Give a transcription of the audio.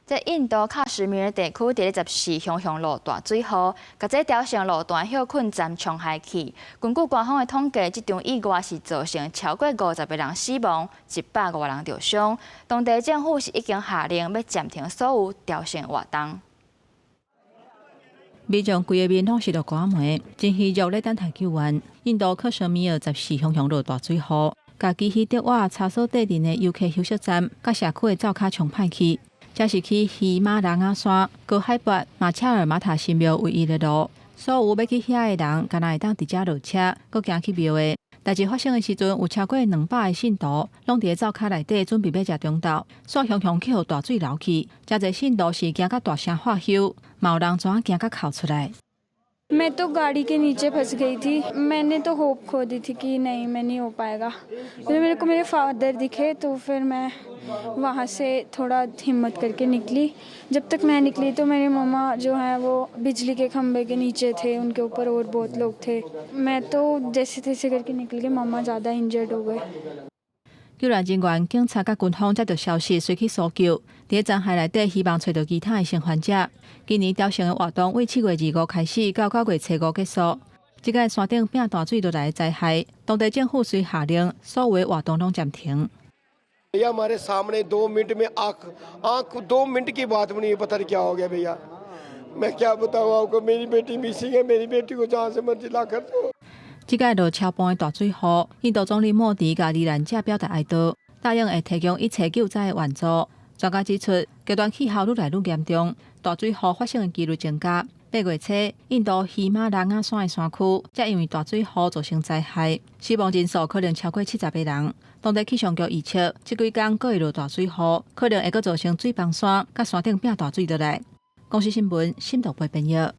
這印度喀什米爾地區佇咧14雄雄落大水雨，共這朝聖路段歇困站沖害去。根據官方的統計，這場意外是造成超過50個人死亡，100外人著傷。當地政府是已經下令欲暫停所有朝聖活動。民眾規个面攏是落瓜糜，真虛弱咧等待救援。印度喀什米爾14雄雄落大水雨，共基希特瓦查索底鎮的遊客休息站，佮社區的灶跤沖歹去。這是去喜馬拉雅山高海拔馬切爾馬塔神廟唯一的路，所有欲去遐的人，敢若會當佇遮落車，閣行去廟的。代誌發生的時陣，有超過200个信徒，攏佇咧灶跤內底準備欲食中晝，煞雄雄去予大水流去，誠濟信徒是驚甲大聲喝休，嘛有人怎驚甲哭出來。 मैं तो गाड़ी के नीचे फंस गई थी। मैंने तो होप खो दी थी कि नहीं, मैं नहीं हो पाएगा। फिर मेरे को मेरे फादर दिखे तो फिर मैं वहाँ से थोड़ा हिम्मत करके निकली। जब तक मैं निकली तो मेरे मम्मा जो हैं, वो बिजली के खंभे के नीचे थे। उनके ऊपर और बहुत लोग थे। मैं तो जैसे तैसे करके निकल गई, मम्मा ज़्यादा इंजर्ड हो गए। 救援人員、警察佮軍方接到消息，隨去搜救。佇殘骸內底，希望揣著其他的生還者。今年朝聖的活動為7月25開始，到9月初五結束。這擺山頂變大水落來的災害，當地政府遂下令所有的活動攏暫停。 भैया, हमारे सामने 2 मिनट में आँख आँख 2 मिनट की बात भी नहीं, पता नहीं क्या हो गया। भैया, मैं क्या बताऊँ आपको। मेरी बेटी मिसिंग है। मेरी बेटी को जहाँ से मर्जी ला कर दो। 這擺落超磅的大水雨，印度總理莫迪共罹難者表達哀悼，答應會提供一切救災的援助。專家指出，極端氣候愈來愈嚴重，大水雨發生的幾率增加。8月初，印度喜馬拉雅山的山區，才因為大水雨造成災害，死亡人數可能超過70個人。當地氣象局預測，這幾工閣會落大水雨，可能會閣造成水崩山，佮山頂變大水落來。公視新聞，新竹編譯。